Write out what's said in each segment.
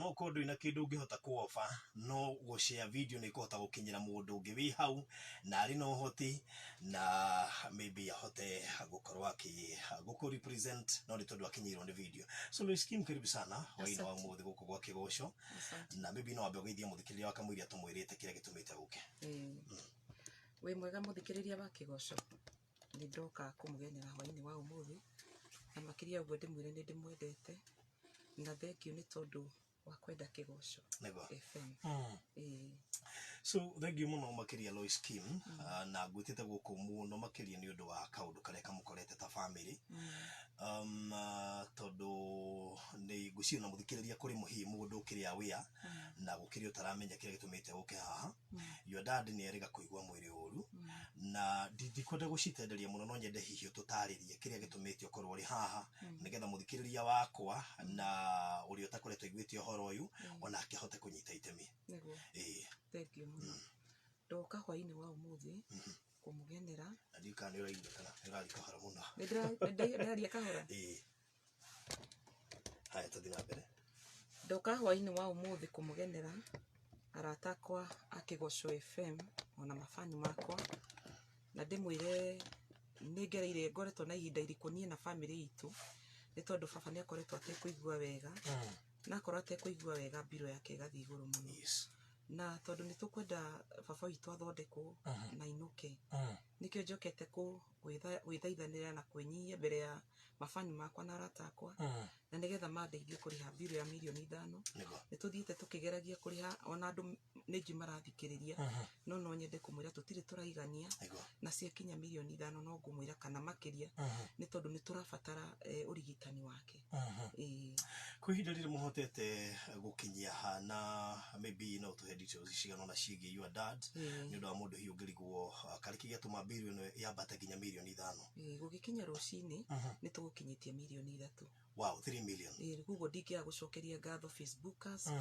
No ũkorwo ndũrĩ na kĩndũ ũngĩhota kũ offer, no gũ share video nĩ ĩkũhota gũkinyĩra mũndũ ũngĩ wĩ hau na arĩ na ũhoti na maybe ahote gũkorwo akĩ gũkũ represent, no nĩ tondũ akinyĩirwo nĩ video. So Lois Kim, karibu sana hwaĩ-inĩ wa Asante. ũmũthĩ gũkũ gwa Kĩgoco. Asante. Na maybe no wambe ũgeithie mũthikĩrĩria wa kamũiria tũmwĩrĩte kĩrĩa gĩtũmĩte ũke. Wĩ mwega mũthikĩrĩria wa Kĩgoco, nĩ ndoka kũmũgenera hwaĩ-inĩ wa ũmũthĩ, na makĩria ya ũguo ndĩmwĩre nĩ ndĩmwendete, na thengiũ nĩ tondũ wa kwenda Kĩgoco FM. Ĩĩ. So thengiũ mũno makĩria Lois Kim. Na ngwĩtĩte gũkũ mũno makĩria nĩ ũndũ wa kaũndũ karĩa kamũkorete ta family, tondũ nĩ ngwĩciria na mũthikĩrĩria kũrĩ mũhihi mũndũ ũkĩrĩ aware na gũkĩrĩ ũtaramenya kĩrĩa gĩtũmĩte ũke haha. Your dad nĩ erĩga kũigua mwĩrĩ ũru na ndikwenda gũcitenderia mũno, no nyende hihi ũtũtarĩrie kĩrĩa gĩtũmĩte ũkorwo ũrĩ haha, nĩgetha mũthikĩrĩria wakwa na ũrĩa ũtakoretwo aiguĩte ũhoro ũyũ onake ahote kũnyita itemi. Nĩguo. Ĩĩ. Thengiũ mũno. Ndoka hwaĩ-inĩ wa ũmũthĩ kũmũgenera. Na ndiũĩ kana nĩ ũraigua kana nĩ ũrathiĩ kahora mũno. Nĩ ndĩraria kahora? Ĩĩ. Haya, tũthiĩ na mbere. Ndoka hwaĩ-inĩ wa ũmũthĩ kũmũgenera arata akwa a Kĩgoco FM ona mabani makwa, na ndĩmwĩre nĩ ngereire, ngoretwo na ihinda iritũ niĩ na bamĩrĩ itũ, nĩ tondũ baba nĩ akoretwo atekũigua wega, na akorwo atekũigua wega mbirũ yake ĩgathiĩ igũrũ mũno. Na tondũ nĩ tũkwenda baba witũ athondekwo na ainũke, nĩkĩo njokete gwĩthaithanĩra na kwĩnyihia mbere ya mabani makwa na arata akwa, na nĩgetha mandeithie kũrĩha mbirũ ya mirioni 5. Nĩ tũthiĩte tũkĩgeragia kũrĩha, ona andũ nĩ njũĩ marathikĩrĩria, no no nyende kũmwĩra tũtirĩ tũraigania, na ciakinya mirioni 5 no ngũmwĩra kana makĩria, nĩ tondũ nĩ tũrabatara ũrigitani wake. Ĩĩ. Kwĩ ihinda rĩrĩ mũhotete gũkinyia ha, na maybe no ũtũhe details cigana ũna ciĩgiĩ your dad, nĩ ũndũ wa mũndũ hihi ũngĩrigwo karĩ kĩ gĩatũma mbirũ ĩno yambate nginya mirioni 5? Ĩĩ, gũgĩkinya rũcinĩ nĩ tũgũkinyĩtie mirioni 3. Wow, 3 million. Ĩĩ, koguo ndingĩaga gũcokeria ngatho Facebookers,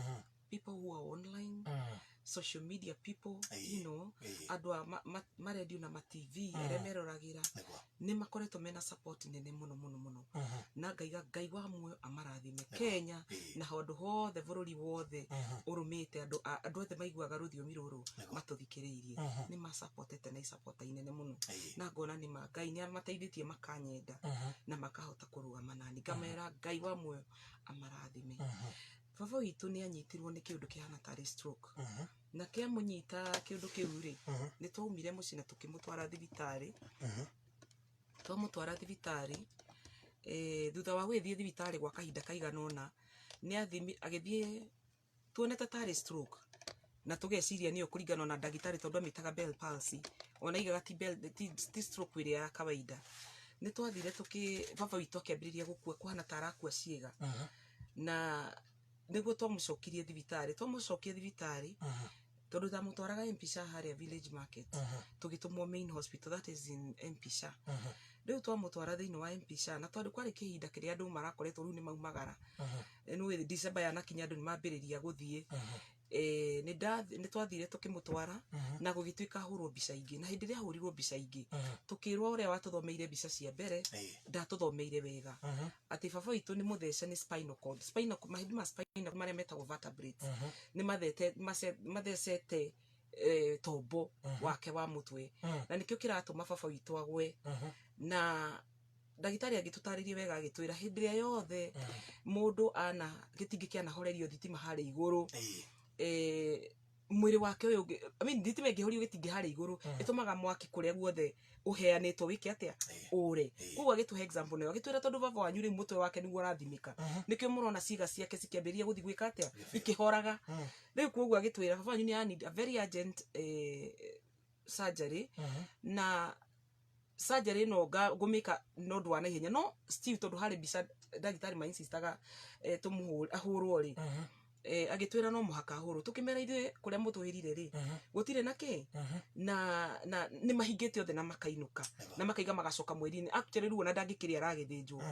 people who are online, social media people, andũ a marendio na ma TV arĩa meroragĩra, nĩ makoretwo mena support nene mũno mũno mũno, na ngaiga Ngai wa muoyo amarathime Kenya na handũ hothe bũrũri wothe ũrũmĩte, andũ othe maiguaga rũthiomi rũrũ matũthikĩrĩirie, nĩ masupportete na isapota inene mũno, na ngona nĩ ma Ngai nĩ amateithĩtie makanyenda na makahota kũrũgama nani, ngamera Ngai wa muoyo amarathime. Baba witũ nĩ anyitirwo nĩ kĩũndũ kĩhana tarĩ stroke, na kĩamũnyita kĩũndũ kĩu rĩ, nĩ twaumire mũciĩ na tũkĩmũtwara thibitarĩ. Twamũtwara thibitarĩ, thutha wa gũgĩthiĩ thibitarĩ gwa kahinda kaigana ũna, nĩ athimi agĩthiĩ tuonete tarĩ stroke na tũgeciria nĩyo kũringana na ndagĩtarĩ tondũ amĩtaga Bell palsy, ona aigaga ti Bell, ti stroke ĩrĩa ya kawaida. Nĩ twathire tũkĩ baba witũ akĩambĩrĩria gũkua kũhana ta arakua ciĩga, na nĩguo twamũcokirie thibitarĩ. Twamũcokia thibitarĩ, tondũ ndamũtwaraga MP Shah harĩa Village Market, tũgĩtũmwo main hospital, that is in MP Shah. Rĩu twamũtwara thĩinĩ wa MP Shah, na tondũ kwarĩ kĩhinda kĩrĩa andũ marakoretwo rĩu nĩ maumagara, nĩ December yanakinya andũ nĩ mambĩrĩria gũthiĩ, nĩ twathire tũkĩmũtwara na gũgĩtuĩka ahũrwo mbica ingĩ, na hĩndĩ ĩrĩa ahũrirwo mbica ingĩ, tũkĩrwo ũrĩa watũthomeire mbica cia mbere ndatũthomeire wega, atĩ baba witũ nĩ mũthece nĩ spinal cord, spinal mahĩndĩ ma spinal marĩa metagwo vertebrates nĩ mathecete tombo wake wa mũtwe, na nĩkĩo kĩratũma baba witũ agwe. Na ndagĩtarĩ agĩtũtarĩria wega, agĩtwĩra hĩndĩ ĩrĩa yothe mũndũ ana gĩtingĩ kĩanahorerio thitima harĩa igũrũ, mwĩrĩ wake ũyũ ũngĩ, I mean, thitima ĩngĩhorio gĩtingĩ harĩa igũrũ, ĩtũmaga mwaki kũrĩa guothe ũheanĩtwo wĩke atĩa? Ũre. Koguo agĩtũhe example nayo, agĩtwĩra tondũ baba wanyu rĩu mũtwe wake nĩguo ũrathimĩka, nĩkĩo mũrona ciĩga ciake cikĩambĩrĩria gũthiĩ gwĩka atĩa, ikĩhoraga rĩu. Koguo agĩtwĩra baba wanyu nĩ need a very urgent surgery, na surgery ĩno ngũmĩka na ũndũ wa naihenya, no still tondũ harĩ mbica ndagĩtarĩ ma insistaga ahũrwo rĩ, agĩtwĩra no mũhaka ahũrwo. Tũkĩmera ithuĩ kũrĩa mũtwĩrire rĩ, gũtirĩ na kĩ na nĩ mahingĩte othe na makainũka na makaiga magacoka mweri-inĩ. Actually rĩu ona ndangĩkĩrĩ aragĩthĩnjwo.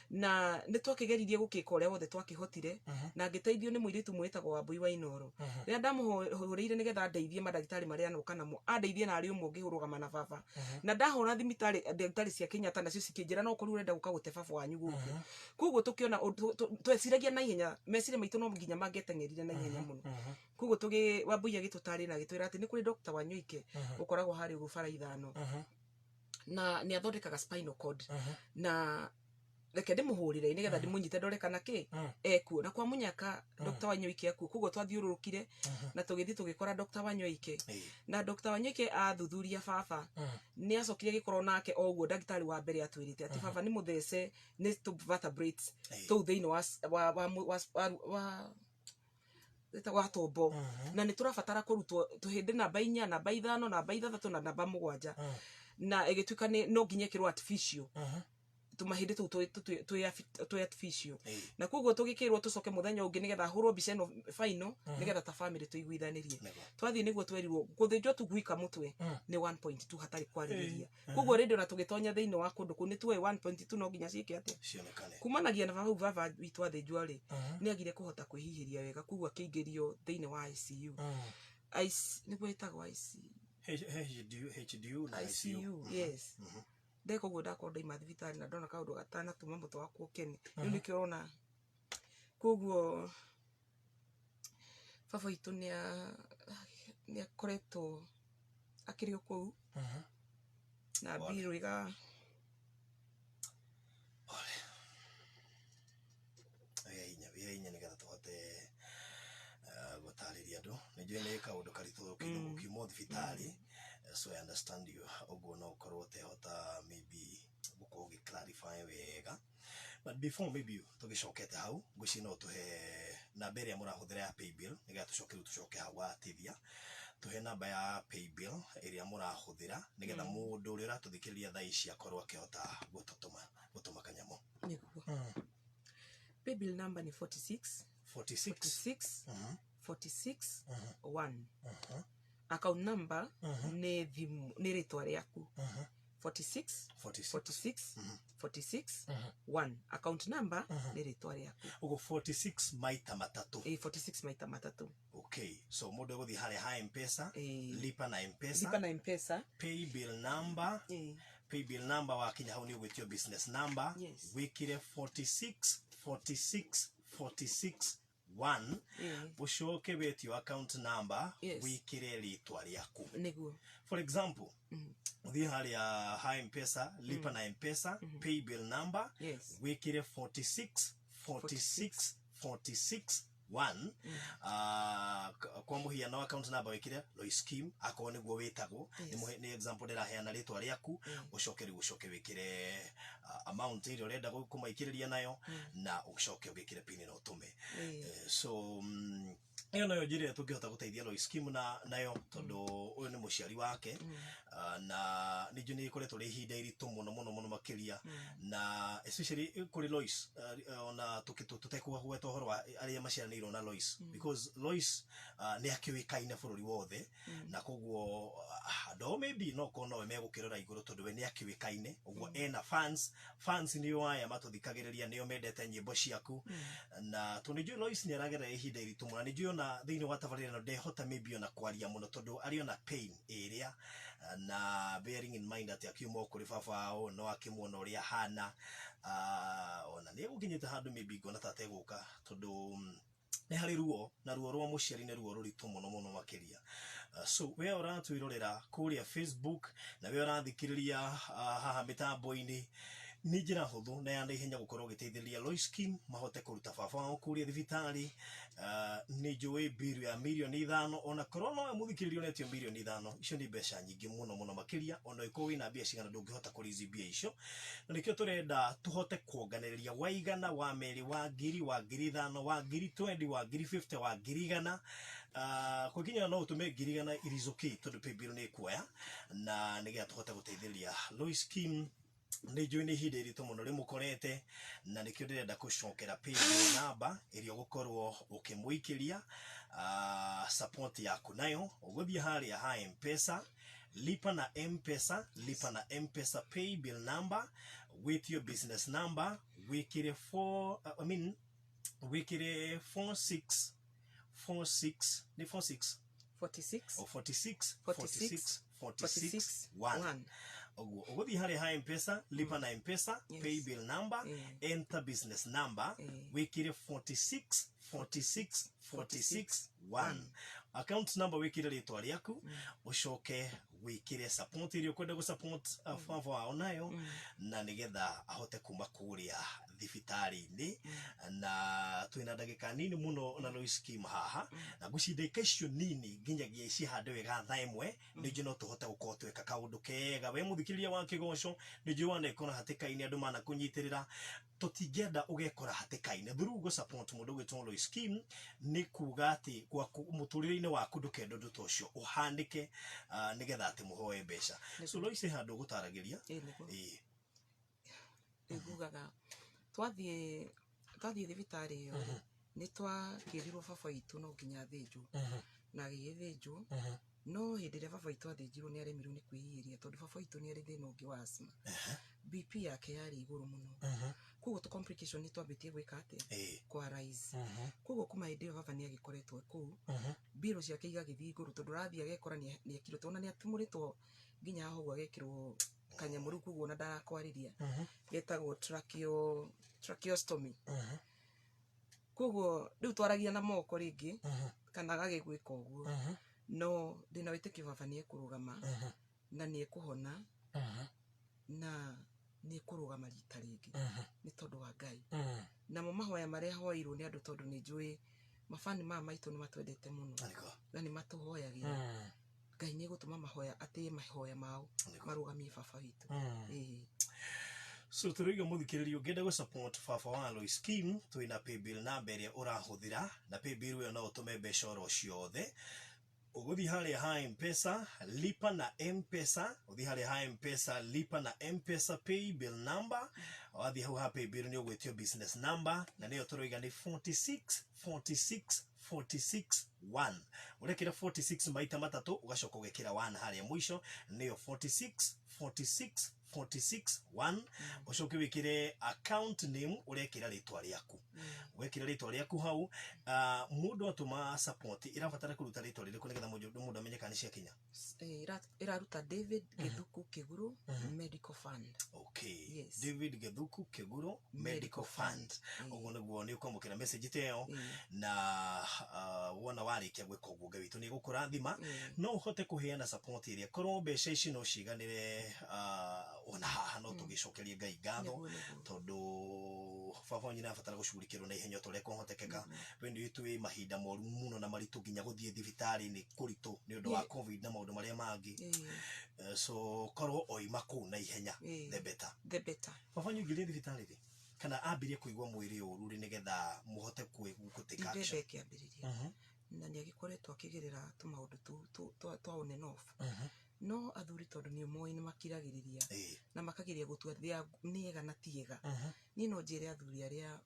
Na nĩ twakĩgeririe gũkĩka ũrĩa wothe twakĩhotire, na ngĩteithio nĩ mũirĩtu mwĩtagwo Wambui wa Inoro. Rĩrĩa ndamũhũrĩire nĩgetha ndeithie mandagĩtarĩ marĩa anoka namo, andeithie na arĩ ũmwe ũngĩrũgama na baba. Na ndahũra thibitarĩ, ndagĩtarĩ cia Kenyatta nacio cikĩnjĩra no ũkorirwo ũrenda gũka gũte baba wanyu gũkũ. Koguo tũkĩona tweciragia na ihenya, meciria maitũ no nginya mangĩateng'erire na ihenya mũno. Koguo tũgĩ Wambui agĩtũtarĩria na agĩtwĩra atĩ nĩ kũrĩ Dr. Wanyoike ũkoragwo harĩa ũguo bara ithano, na nĩ athondekaga spinal cord, na reke ndĩmũhũrĩre nĩgetha ndĩmũnyite ndore kana kĩ ekuo. Na kwa mũnyaka Dr. Wanyoike ekuo. Koguo twathiũrũrũkire na tũgĩthiĩ tũgĩkora Dr. Wanyoike. Na Dr. Wanyoike athuthuria baba, nĩ acokire agĩkorwo nake o ũguo ndagĩtarĩ wa mbere atwĩrĩte atĩ baba nĩ mũthece nĩ tũ vertebrates tũu thĩinĩ wa wa wa wa wa wa tombo, na nĩ tũrabatara kũrutwo tũhĩndĩ namba 4, namba 5, namba 6 na namba 7, na ĩgĩtuĩka nĩ no nginya ĩkĩrwo artificial tũmahĩndĩ tũu twĩ artificial. Na koguo tũgĩkĩrwo tũcoke mũthenya ũngĩ nĩgetha ahũrwo mbica ĩno final, nĩgetha ta family tũiguithanĩrie. Twathiĩ nĩguo twerirwo gũthĩnjwo tu gwika mũtwe nĩ 1.2 hatarĩ kwarĩrĩria. Koguo rĩndĩ ona tũgĩtonya thĩinĩ wa kũndũ kũu nĩ tuoĩ 1.2 no nginya ciĩke atĩa? Cionekane. Kumanagia na hau baba witũ athĩnjwo rĩ, nĩ agire kũhota kwĩhihĩria wega, koguo akĩingĩrio thĩinĩ wa ICU. IC nĩguo ĩtagwo ICU. HDU, HDU na ICU. ICU, yes. Ndeka ũguo ndakorwo ndaima thibitarĩ na ndona kaũndũ gatanatũma mũtwe wakwa ũkene, rĩu nĩkĩo ũrona. Koguo baba witũ nĩ akoretwo akĩrĩ o kũu na mbirũ iga. Pole. Wĩ hinya, wĩ hinya nĩgetha tũhote gũtarĩria andũ. Nĩ njũĩ nĩ kaũndũ karitũ ũkiuma thibitarĩ, so I understand you. Ũguo no ũkorwo ũtehota maybe gũkorwo ũgĩ clarify wega. But before maybe tũgĩcokete hau, ngwĩciria no ũtũhe namba ĩrĩa mũrahũthĩra ya paybill nĩgetha tũcoke rĩu tũcoke hau watithia. Tũhe namba ya paybill ĩrĩa mũrahũthĩra nĩgetha mũndũ ũrĩa ũratũthikĩrĩria thaa ici akorwo akĩhota gũtũtũma gũtũma kanyamũ. Nĩguo, paybill number nĩ 46 46 46 46 1. Account number nĩ thimũ, nĩ rĩtwa rĩaku, 46 46 46 46 1. Account number nĩ rĩtwa rĩaku. Ũguo 46 maita matatũ. Ĩ, 46 maita matatũ. Okay, so mũndũ egũthiĩ harĩa ha Mpesa, Ĩĩ. lipa na Mpesa, lipa na Mpesa, paybill number, paybill number wakinya hau nĩ ũgwĩtio business number, wĩkĩre 46 46 46 1, ũcoke wĩtio account number, wĩkĩre rĩtwa rĩaku. Nĩguo. For example, ũthiĩ harĩa ha Mpesa, lipa na Mpesa, paybill number, wĩkĩre 46 46 46 1. Kwa mũhiano, account number wĩkĩre Lois Kim akorwo nĩguo wĩtagwo. Nĩ example ndĩraheana, rĩtwa rĩaku. Ũcoke rĩu ũcoke wĩkĩre amount ĩrĩa ũrenda kũmaikĩrĩria nayo, na ũcoke wĩkĩre pin na ũtũme. So ĩyo noyo njĩra ĩrĩa tũngĩhota gũteithia Lois Kim na nayo, tondũ ũyũ nĩ mũciari wake. Na nĩ njũĩ nĩ ĩkoretwo rĩ ihinda iritũ mũno mũno mũno makĩria, na especially kũrĩ Lois, ona tũtekũgweta ũhoro wa arĩa maciaranĩirwo na Lois, because Lois nĩ akĩũĩkaine bũrũri wothe, na koguo andũ ao maybe no korwo nowe megũkĩrora igũrũ, tondũ we nĩ akĩũĩkaine ũguo, ena fans. Fans nĩo aya matũthikagĩrĩria, nĩo mendete nyĩmbo ciaku, na tondũ nĩ njũĩ Lois nĩ aragerera ihinda iritũ mũno, na nĩ njũĩ ona thĩinĩ wa tabarĩra ĩno ndehota maybe ona kwaria mũno, tondũ arĩ ona pain ĩrĩa, na bearing in mind atĩ akiuma o kũrĩ baba wao no akĩmuona ũrĩa ahana, ona nĩ egũkinyĩte handũ maybe ngona ta ategũka, tondũ nĩ harĩ ruo, na ruo rwa mũciari nĩ ruo rũritũ mũno mũno makĩria. So we ũratwĩrorera kũrĩa Facebook na we ũrathikĩrĩria haha mĩtambo-inĩ, nĩ njĩra hũthũ na ya naihenya gũkorwo ũgĩteithĩrĩria Lois Kim mahote kũruta baba wao kũrĩa thibitarĩ. Nĩ njũĩ mbiru ya mirioni 5, ona korwo nowe mũthikĩrĩria ũretio mirioni 5, icio nĩ mbeca nyingĩ mũno mũno makĩria. Ona ĩkorwo wĩna mbia cigana, ndũngĩhota kũrĩzi mbia icio, na nĩkĩo tũrenda tũhote kuonganĩrĩria wa igana, wa merĩ, wa ngiri, wa 5,000, wa 20,000, wa 50,000, wa 100,000. Kwĩkinyĩra no ũtũme 100,000, it is okay, tondũ paybill nĩ ĩkuoya, na nĩgetha tũhote gũteithĩrĩria Lois Kim. Nĩ njũĩ nĩ ihinda iritũ mũno rĩmũkorete, na nĩkĩo ndĩrenda gũcokera paybill number ĩrĩa ũgũkorwo ũkĩmũikĩria support yaku nayo. Ũgũthiĩ harĩa ha Mpesa, lipa na Mpesa, lipa na Mpesa, paybill number, with your business number. Wĩkĩre 4, I mean, wĩkĩre 46 46, nĩ 46. 46. O 46. 46. 46. 46. 1. 1. Ũguo ũgũthiĩ harĩa ha Mpesa, lipa na Mpesa, Yes. pay bill number, enter business number, wĩkĩre 46 46 46 1, account number wĩkĩre rĩtwa rĩaku, ũcoke wĩkĩre support ĩrĩa ũkwenda gũ support baba wao nayo, na nĩgetha ahote kuma kũrĩa thibitarĩ-inĩ. Na twĩna ndagĩka nini mũno na Lois Kim haha, na ngwĩciria ndagĩka icio nini nginyagia cihande wega thaa 1, nĩ njũĩ no tũhote gũkorwo tweka kaũndũ kega. We mũthikĩrĩria wa Kĩgoco, nĩ njũĩ wanekora hatĩka-inĩ, andũ manakũnyitĩrĩra, tũtingĩenda ũgekora hatĩka-inĩ through gũ support mũndũ ũgwĩtwo Lois Kim. Nĩ kuga atĩ gwaku mũtũrĩre-inĩ waku ndũkende ũndũ ta ũcio ũhanĩke, nĩgetha atĩ mũhoe mbeca. So Lois, he handũ ũgũtaragĩria? Ĩĩ, nĩguo. Ĩĩ. Ngugaga twathiĩ thibitarĩ ĩyo rĩ, nĩ twakĩrirwo baba witũ no nginya athĩnjwo, na agĩgĩthĩnjwo. No hĩndĩ ĩrĩa baba witũ athĩnjirwo, nĩ aremirwo nĩ kwĩhiĩria, tondũ baba witũ nĩ arĩ thĩna ũngĩ wa asthma. BP yake yarĩ igũrũ mũno, koguo tũ complication nĩ twambĩtie gwĩka atĩa? Kwa rise. Koguo kuma hĩndĩ ĩyo baba nĩ agĩkoretwo kũu, mbirũ ciake igagĩthiĩ igũrũ, tondũ ũrathiĩ agekora nĩ ekirwo, tondũ nĩ atumũrĩtwo nginya haha ũguo, agekĩrwo kanyamũ rĩu, koguo ona ndarakwarĩria, getagwo tracheostomy. Koguo rĩu twaragia na moko rĩngĩ kana gagĩgwĩka ũguo. No ndĩna wĩtĩkio baba nĩ ekũrũgama na nĩ ekũhona na nĩ ekũrũgama rita rĩngĩ, nĩ tondũ wa Ngai namo mahoya marĩa hoeirwo nĩ andũ, tondũ nĩ njũĩ mabani maya maitũ nĩ matwendete mũno na nĩ matũhoyagĩra. Ngai nĩ egũtũma mahoya atĩe mahoya mao marũgamie baba witũ. Ĩĩ. So tũrĩiga mũthikĩrĩria, ũngĩenda gũ support baba wa Lois Kim, twĩna paybill number ĩrĩa ũrahũthĩra, na paybill ĩyo no ũtũme mbeca oro ciothe. Ũgũthiĩ harĩa ha Mpesa, lipa na Mpesa, ũthiĩ harĩa ha Mpesa, lipa na Mpesa, pay bill number. Wathiĩ hau ha pay bill, nĩ ũgwĩtio business number, na nĩyo tũroiga nĩ 46 46 46 1. Ũrekĩra 46 maita matatũ, ũgacoka ũgekĩra 1 harĩa mũico, nĩyo 46 46 46 1. Ũcoke wĩkĩre account name, ũrekĩra rĩtwa rĩaku. Wekĩra rĩtwa rĩaku hau, mũndũ atũma support ĩrabatara kũruta rĩtwa rĩrĩkũ nĩgetha mũndũ amenye kana nĩ ciakinya? Ĩraruta David Gĩthuku Kĩguru Medical Fund. Okay. Yes. David Gĩthuku Kĩguru Medical Fund. Ũguo nĩguo nĩ ũkwamũkĩra message ta ĩyo. Na wona warĩkia gwĩka ũguo, Ngai witũ nĩ egũkũrathima. No ũhote kũheana support ĩrĩa korwo mbeca ici no ciganĩre, ona haha no tũgĩcokerie Ngai ngatho. Nĩguo. Tondũ baba wanyu nĩarabatara gũcugurikĩrwo na ihenya ta ũrĩa kũhotekeka. We nĩ twĩ mahinda moru mũno na maritũ, nginya gũthiĩ thibitarĩ nĩ kũritũ nĩ ũndũ wa COVID na maũndũ marĩa mangĩ. So korwo oima kũu na ihenya, the better. The better. Baba wanyu aingĩrire thibitarĩ rĩ, kana ambirie kũigua mwĩrĩ ũru rĩ, nĩgetha mũhote gũ take Mbembe action? ĩkĩambĩrĩria, na nĩ agĩkoretwo akĩgerera tũmaũndũ twa on and off. No athuri, tondũ nĩ moĩ, nĩ makiragĩrĩria na makageria gũtua thĩa nĩ ega na ti ega. Niĩ no njĩre athuri arĩa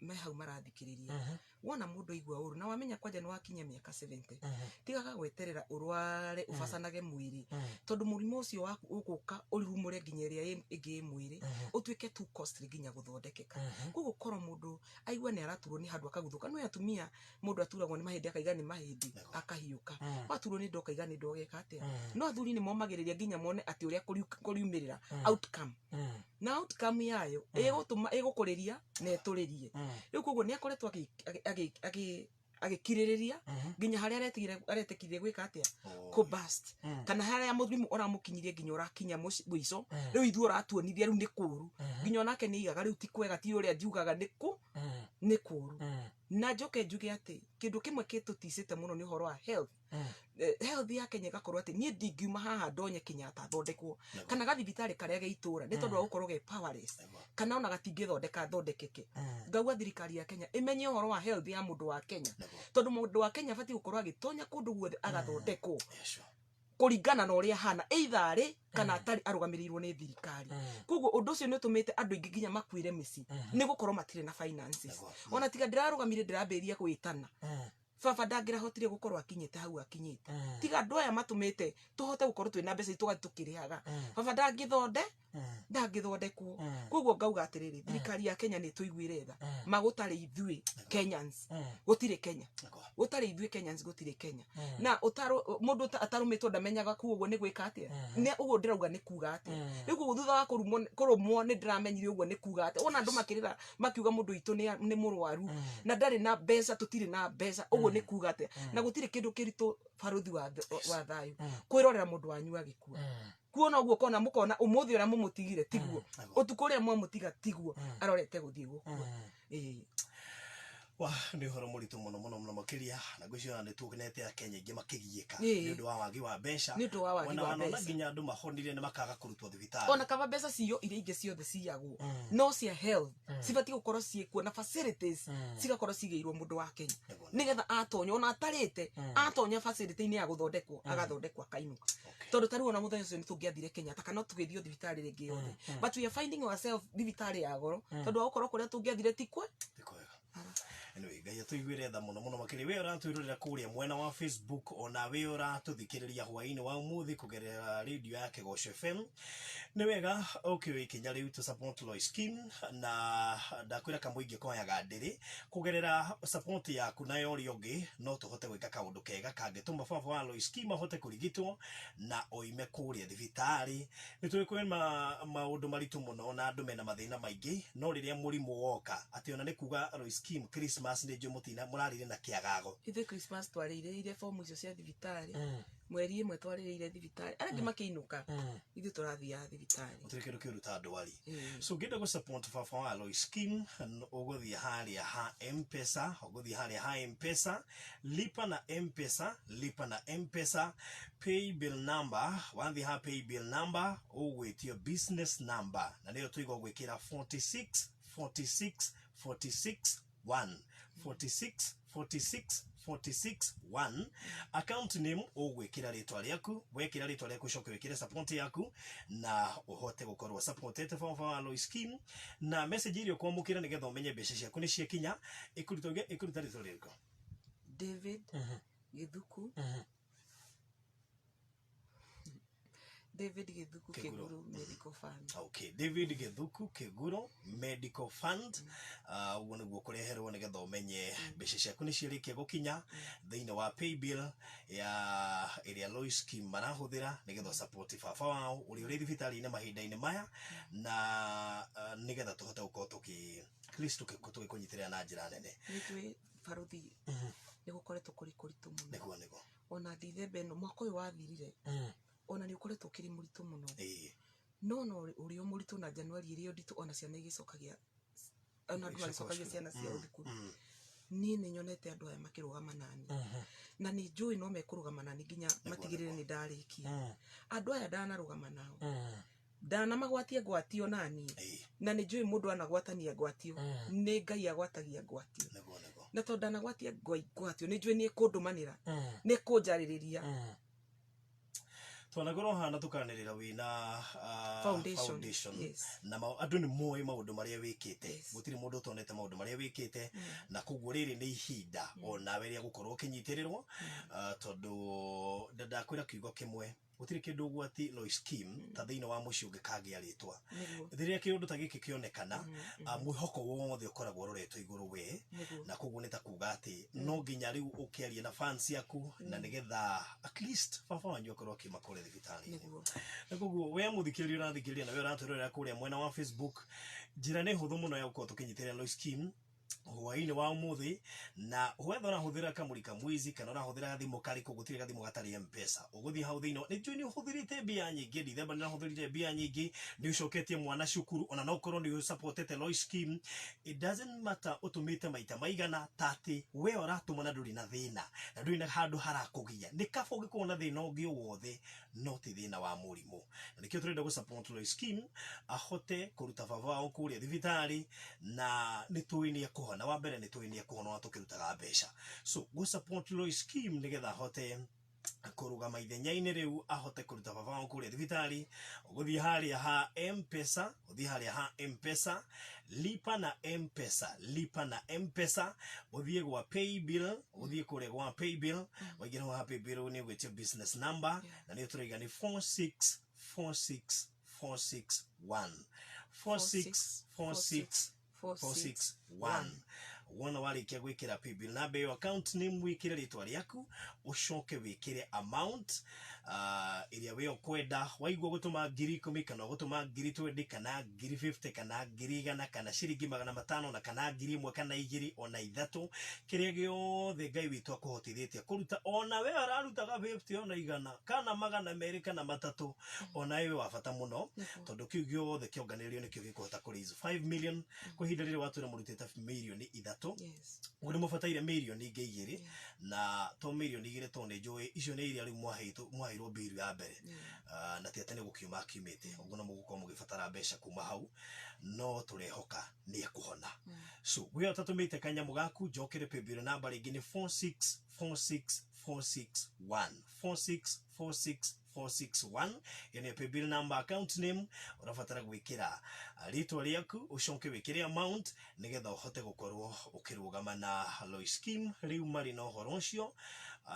me hau marathikĩrĩria, wona mũndũ aigua ũru na wamenya kwanja nĩ wakinya mĩaka 70, tigaga gweterera ũrware ũbacanage mwĩrĩ, tondũ mũrimũ ũcio waku ũgũka ũrurumũre nginya ĩrĩa ĩngĩ ĩ mwĩrĩ, ũtuĩke too costly nginya gũthondekeka. Koguo korwo mũndũ aigua nĩ araturwo nĩ handũ akaguthũka, no atumia mũndũ aturagwo nĩ mahĩndĩ akaiga nĩ mahĩndĩ, akahiũka, waturwo nĩ nda ũkaiga nĩ nda, ũgeka atĩa. No athuri nĩ momagĩrĩria nginya mone atĩ ũrĩa kũriumĩrĩra outcome, na outcome yayo ĩgũtũma ĩgũkũrĩria na ĩtũrĩrie rĩu. Koguo nĩ akoretwo agĩkirĩrĩria nginya harĩa aretikire gwĩka atĩa? Kũ burst, kana harĩa mũrimũ ũramũkinyirie nginya ũrakinya mũico. Rĩu ithuĩ ũratuonithia rĩu nĩ kũru, nginya onake nĩ aigaga rĩu ti kwega, ti ũrĩa njugaga nĩ kũ nĩ kũru. Na njoke njuge atĩ kĩndũ kĩmwe kĩtũticĩte mũno nĩ ũhoro wa health. Health ya Kenya ĩgakorwo atĩ niĩ ndingiuma haha ndonye Kenyatta thondekwo kana gathibitarĩ karĩa ge itũra, nĩ tondũ wa gũkorwo ge powerless, kana ona gatingĩthondeka thondekeke. Ngauga thirikari ya Kenya ĩmenye ũhoro wa health ya mũndũ wa Kenya, tondũ mũndũ wa Kenya abatiĩ gũkorwo agĩtonya kũndũ guothe agathondekwo kũringana na ũrĩa ahana, either arĩ kana atarĩ arũgamĩrĩirwo nĩ thirikari. Koguo ũndũ ũcio nĩ ũtũmĩte andũ aingĩ nginya makuĩre mĩciĩ, nĩ gũkorwo matirĩ na finances. Ona tiga ndĩrarũgamire ndĩrambĩrĩria gwĩtana, baba ndangĩrahotire gũkorwo akinyĩte hau akinyĩte. Tiga andũ aya matũmĩte tũhote gũkorwo twĩna mbeca, tũgathiĩ tũkĩrĩhaga, baba ndangĩthonde. Ndangĩthondekwo. Koguo ngauga atĩrĩrĩ, thirikari ya Kenya nĩ tũiguĩre tha. Ma gũtarĩ ithuĩ Kenyans gũtirĩ Kenya. Gũtarĩ ithuĩ Kenyans gũtirĩ Kenya. Na ũtarũ mũndũ atarũmĩtwo ndamenyaga kuo ũguo nĩ gwĩka atĩa. Nĩ ũguo ndĩrauga nĩ kuga atĩa. Rĩu koguo thutha wa kũrumwo kũrũmwo nĩ ndĩramenyire ũguo nĩ kuga atĩa. Wona andũ makĩrĩra makiuga mũndũ witũ nĩ mũrwaru na ndarĩ na mbeca, tũtirĩ na mbeca, ũguo nĩ kuga atĩa. Na gũtirĩ kĩndũ kĩritũ barũthi wa thayũ kwĩrorera mũndũ wanyu agĩkua. Kuona ũguo kona mũkona ũmũthĩ ũrĩa mũmũtigire tiguo, ũtukũ ũrĩa mwamũtiga tiguo, arorete gũthiĩ gũkua. Ĩĩ. Wa nĩ ũhoro mũritũ mũno mũno mũno makĩria, na ngwĩciria ona nĩ tuonete Akenya aingĩ makĩgiĩka Ĩĩ. nĩ ũndũ wa wagi wa mbeca. Nĩ ũndũ wa wagi Ona wa wanona mbeca. Nginya andũ mahonire nĩ makaga kũrutwo thibitarĩ. Ona kaba mbeca ciyo iria ingĩ ciothe ciyagwo, no cia health cibatiĩ gũkorwo ciĩkuo na facilities cigakorwo cigĩirwo mũndũ wa Kenya, nĩgetha atonya ona atarĩte atonya facility-inĩ ya gũthondekwo, agathondekwo akainũka. Tondũ ta rĩu ona mũthenya ũcio nĩ tũngĩathire Kenyatta kana tũgĩthiĩ o thibitarĩ rĩngĩ yothe, but we are finding ourselves thibitarĩ ya goro tondũ wa gũkorwo kũrĩa tũngĩathire ti kwe. Ti kwega. Anyway, Ngai atũiguĩre tha mũno mũno makĩria. We ũratwĩrorera kũrĩa mwena wa Facebook, ona we ũratũthikĩrĩria hwaĩ-inĩ wa ũmũthĩ kũgerera radio ya Kĩgoco FM, nĩ wega ũkĩoya ikinya rĩu to support Lois Kim. Na ndakwĩra kamũingĩ koyaga ndĩrĩ kũgerera support yaku na ya ũrĩa ũngĩ, no tũhote gwĩka kaũndũ kega kangĩtũma baba wa Lois Kim ahote kũrigitwo na oime kũrĩa thibitarĩ. Nĩ tũĩ kwĩ maũndũ maritũ mũno na andũ mena mathĩna maingĩ, no rĩrĩa mũrimũ woka atĩ ona nĩ kuga Lois Kim Christmas nĩ njũĩ mũtina mũrarĩire na kĩagago. Ithuĩ Christmas twarĩirĩire fomu icio cia thibitarĩ. Mweri ĩmwe twarĩrĩire thibitarĩ, arĩa angĩ makĩinũka, ithuĩ tũrathiaga thibitarĩ. Gũtirĩ kĩndũ kĩũru ta ndwari. So ũngĩenda gũ support baba wa Lois Kim, ũgũthiĩ harĩa ha M-Pesa, ũgũthiĩ harĩa ha M-Pesa, lipa na M-Pesa, lipa na M-Pesa, pay bill number. Wathiĩ ha pay bill number, ũgwĩtio business number, na nĩyo tũiga ũgwĩkĩra 46 46 46 1, 46 46 46 1. Account name ũgwĩkĩra rĩtwa rĩaku. Wekĩra rĩtwa rĩaku, ũcoke wĩkĩre support yaku na ũhote gũkorwo supportete baba wa Lois Kim. Na message iria ũkwamũkĩra nĩgetha ũmenye mbeca ciaku nĩ ciakinya, ĩkũruta ĩkũruta rĩtwa rĩrĩkũ? David Gĩthuku, David Gĩthuku Kĩguro. Kĩguru Medical Fund. Okay, David Gĩthuku Kĩguro Medical Fund. Ũguo nĩguo kũreherwo nĩgetha ũmenye mbeca ciaku nĩ ciarĩkia gũkinya thĩinĩ wa paybill ya ĩrĩa Lois Kim marahũthĩra nĩgetha support baba wao ũrĩa ũrĩ thibitarĩ-inĩ mahinda-inĩ maya, na nĩgetha tũhote gũkorwo tũkĩ at least tũgĩkũnyitĩrĩra na njĩra nene. Nĩ njũĩ barũthi, nĩ gũkoretwo kũrĩ kũritũ mũno. Nĩguo. Ona Dithemba ĩno mwaka ũyũ wathirire, ona nĩ ũkoretwo ũkĩrĩ mũritũ mũno. No no ũrĩ o mũritũ na Januari ĩrĩ o nditũ, ona ciana igĩcokagia, ona andũ magĩcokagia ciana ciao thukuru. Niĩ nĩ nyonete andũ aya makĩrũgama nani, na nĩ njũĩ no mekũrũgama nani nginya matigĩrĩre nĩ ndarĩkia. Andũ aya ndanarũgama nao, ndanamagwatia ngwatio naniĩ, na nĩ njũĩ mũndũ anagwatania ngwatio nĩ Ngai agwatagia ngwatio. Nĩguo. Na tondũ ndanagwatia ngwatio, nĩ njũĩ nĩ ĩkũndũmanĩra, nĩ ĩkũnjarĩrĩria. Twanakorwo hana tũkanĩrĩra wĩna Foundation. Foundation. Yes. Na andũ nĩ moĩ maũndũ marĩa wĩkĩte. Gũtirĩ mũndũ ũtonete maũndũ marĩa wĩkĩte, na koguo rĩrĩ nĩ ihinda onawe rĩa gũkorwo ũkĩnyitĩrĩrwo, tondũ ndakwĩra kiugo kĩmwe, gũtirĩ kĩndũ ũgwati Lois Kim ta thĩinĩ wa mũciĩ ũngĩkagĩa rĩtwa. Rĩrĩa kĩũndũ ta gĩkĩ kĩonekana, mwĩhoko wothe ũkoragwo ũroretwo igũrũ we. Na koguo nĩ ta kuga atĩ no nginya rĩu ũkĩarie na fans yaku na nĩgetha at least baba wanyu akorwo akiuma kũrĩa thibitarĩ-inĩ. Na koguo we mũthikĩrĩria ũrathikĩrĩria na we ũratwĩrorera kũrĩa mwena wa Facebook, njĩra nĩ hũthũ mũno ya gũkorwo tũkĩnyitĩrĩra Lois Kim hwaĩ-inĩ wa ũmũthĩ. Na whether ũrahũthĩra kamũri kamwizi kana ũrahũthĩra gathimũ karĩkũ, gũtirĩ gathimũ gatarĩ M-Pesa. Ũgũthiĩ hau thĩinĩ, nĩ njũĩ nĩ ũhũthĩrĩte mbia nyingĩ Dithemba, nĩ ũrahũthĩrire mbia nyingĩ, nĩ ũcoketie mwana cukuru, ona no ũkorwo nĩ ũsupportete Lois Kim. It doesn't matter ũtũmĩte maita maigana, ta atĩ we ũratũma na ndũrĩ na thĩna na ndũrĩ na handũ harakũgia. Nĩ kaba ũngĩkorwo na thĩna ũngĩ o wothe, no ti thĩna wa mũrimũ. Na nĩkĩo tũrenda gũ support Lois Kim ahote kũruta baba wao kũrĩa thibitarĩ, na nĩ tũĩ nĩ ekũhona. Wa mbere nĩ tũĩ nĩ ekũhona ona tũkĩrutaga mbeca. So gũ support Lois Kim nĩgetha ahote kũrũgama ithenya-inĩ rĩu, ahote kũruta baba wao kũrĩa thibitarĩ, ũgũthiĩ harĩa ha M-Pesa, ũthiĩ harĩa ha M-Pesa, lipa na M-Pesa, lipa na M-Pesa, ũthiĩ gwa paybill, ũthiĩ kũrĩa gwa paybill. Waingĩra ha paybill nĩ ũgwĩtio business number, na nĩyo tũraiga nĩ 46 46. 461 46 46 461. Wona warĩkia gwĩkĩra paybill namba ĩyo, account name wĩkĩre rĩtwa rĩaku, ũcoke wĩkĩre amount ĩrĩa we ũkwenda. Waigua gũtũma 10,000 kana ũgũtũma 20,000 kana 50,000 kana 100,000 kana ciringi 500 na kana 1,000 kana 2 ona 3, kĩrĩa gĩothe Ngai witũ akũhotithĩtie kũruta, ona we ararutaga 50 ona 100 kana 200 kana 300, ona we wa bata mũno, tondũ kĩu gĩothe kĩonganĩrĩrio nĩkĩo gĩkũhota kũ raise 5 million. Kwa ihinda rĩrĩ watwĩra mũrutĩte 3 mirioni. Ũguo nĩ mũbataire mirioni ingĩ 2. Na to mirioni 2, tondũ nĩ njũĩ icio nĩ iria rĩu mwaheirwo mbiru ya mbere. Ah, na ti atĩ nĩ gũkiuma kiumĩte ũguo, no mũgũkorwo mũgĩbatara mbeca kuma hau, no tũrehoka nĩ ekũhona. So wĩ ũtatũmĩte kanyamũ gaku, njokere paybill namba rĩngĩ nĩ 4646461, 4646461. Ĩyo nĩyo paybill number. Account name ũrabatara gwĩkĩra rĩtwa rĩaku, ũcoke wĩkĩre amount nĩgetha ũhote gũkorwo ũkĩrũgama na Lois Kim. Rĩu marĩ na ũhoro ũcio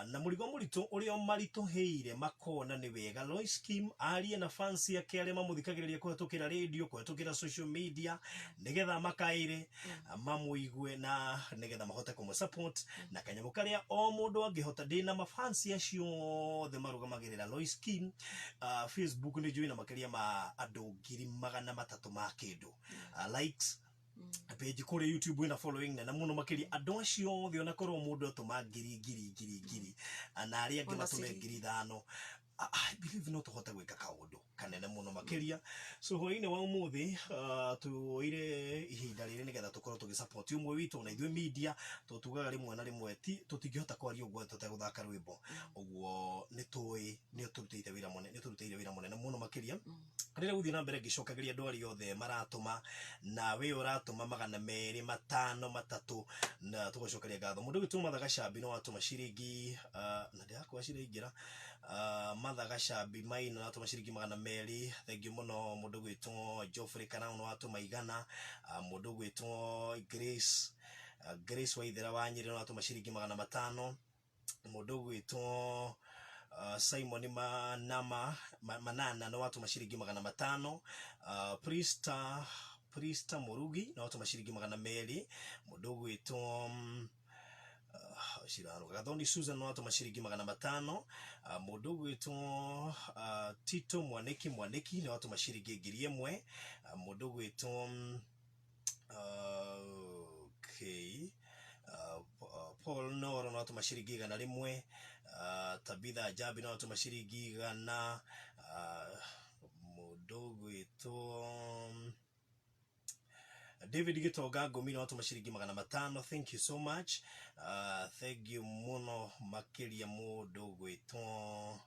na mũrigo mũritũ ũrĩa maritũhĩire, makona nĩ wega Lois Kim arie na fans yake arĩa mamũthikagĩrĩria kũhetũkĩra radio, kũhetũkĩra social media, nĩgetha makaĩre mamũigue na nĩgetha mahote kũmũ support na kanyamũ karĩa o mũndũ angĩhota. Ndĩna mafansi acio othe marũgamagĩrĩra Lois Kim Facebook, nĩ njũĩ na makĩria ma andũ 300,000 ma kĩndũ likes page kũrĩa YouTube ĩna following nene mũno makĩria. Andũ acio othe, ona korwo mũndũ atũma ngiri ngiri ngiri ngiri na arĩa angĩ Ona matũme ciringi. 5,000, I believe no tũhote gwĩka kaũndũ kanene mũno makĩria. So hwaĩ-inĩ wa ũmũthĩ tuoire ihinda rĩrĩ nĩgetha tũkorwo tũgĩsupport ũmwe witũ na ithuĩ media, tondũ tugaga rĩmwe na rĩmwe ti tũtingĩhota kwaria ũguo tũtegũthaka rwĩmbo. Ũguo nĩ tũĩ nĩ ũtũrutĩire wĩra mũnene, nĩ ũtũrutĩire wĩra mũnene mũno makĩria. Rĩrĩa gũthiĩ na mbere ngĩcokagĩria andũ arĩa othe maratũma, na we ũratũma 200, 5, 3, na tũgacokeria ngatho. Mũndũ ũgĩtwo Matha Gacambi no watũma ciringi na ndĩrakwa ciraingĩra. Matha Gacambi Maina watũma ciringi 200, thengiũ mũno. Mũndũ ũgwĩtwo Geoffrey Karau no watũma 100. Mũndũ ũgwĩtwo Grace Waithera wa Nyĩrĩ no watũma ciringi 500. Mũndũ ũgwĩtwo Simon Manama Manana no watũma ciringi 500. Prista Murugi no watũma ciringi 200. Mũndũ ũgwĩtwo ciraruga Gathoni Susan no watũma ciringi 500. Mũndũ ũgwĩtwo Tito Mwaniki Mwaniki nĩ watũma ciringi 1,000. Mũndũ ũgwĩtwo okay. Paul Noro no atũma ciringi 100. Tabitha Njambi no atũma ciringi 100. Mũndũ ũgwĩtwo David Gitonga Ngumi no atũma ciringi 500, thank you so much. Thank you mũno makĩria. Mũndũ ũgwĩtwo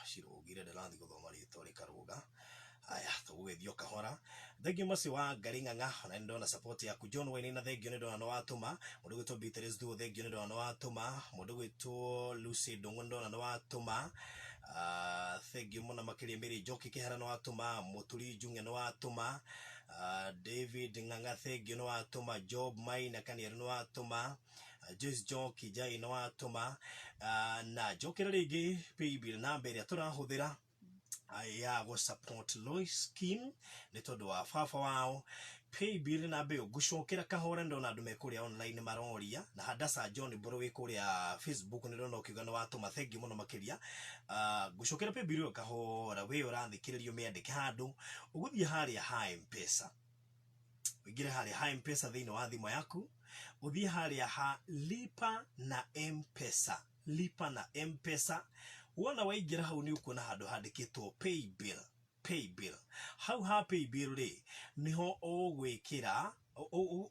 cirũgire, ndĩrathiĩ gũthoma rĩtwa rĩkarũga. Aya, tũgũgĩthiĩ o kahora. Thengiũ macio wa Ngarĩ Ng'ang'a, ona nĩ ndona support yaku. John Wainaina, thengiũ, nĩ ndona nĩ watũma. Mũndũ ũgwĩtwo Beatrice Thuo, thengiũ, nĩ ndona nĩ watũma. Mũndũ ũgwĩtwo Lucy Ndũng'ũ, nĩ ndona nĩ watũma. Thengiũ mũno makĩria. Mary Njoki Kĩhara nĩ watũma. Mũturi Njung'e nĩ watũma. David Ng'ang'a, thengiũ, nĩ watũma. Job Maina Kaniaru nĩ watũma. Joyce Njoki Njai nĩ watũma. Na njokere rĩngĩ paybill namba ĩrĩa tũrahũthĩra ya gũ support Lois Kim nĩ tondũ wa baba wao. Paybill namba ĩyo ngũcokera kahora, ndona andũ me kũrĩa online maroria, na Hadasa John Mbũrũ wĩ kũrĩa Facebook nĩ ndona ũkiuga nĩ watũma, thank you mũno makĩria. Ngũcokera paybill ĩyo kahora, wĩ ũrathikĩrĩrio mĩandĩke handũ. Ũgũthiĩ harĩa ha M-Pesa, ũingĩre harĩa ha M-Pesa thĩinĩ wa thimũ yaku, ũthiĩ harĩa ha lipa na M-Pesa, lipa na M-Pesa. Wona waingĩra hau nĩ ũkuona handũ handĩkĩtwo paybill. Paybill, hau ha paybill rĩ, niho ũgwĩkĩra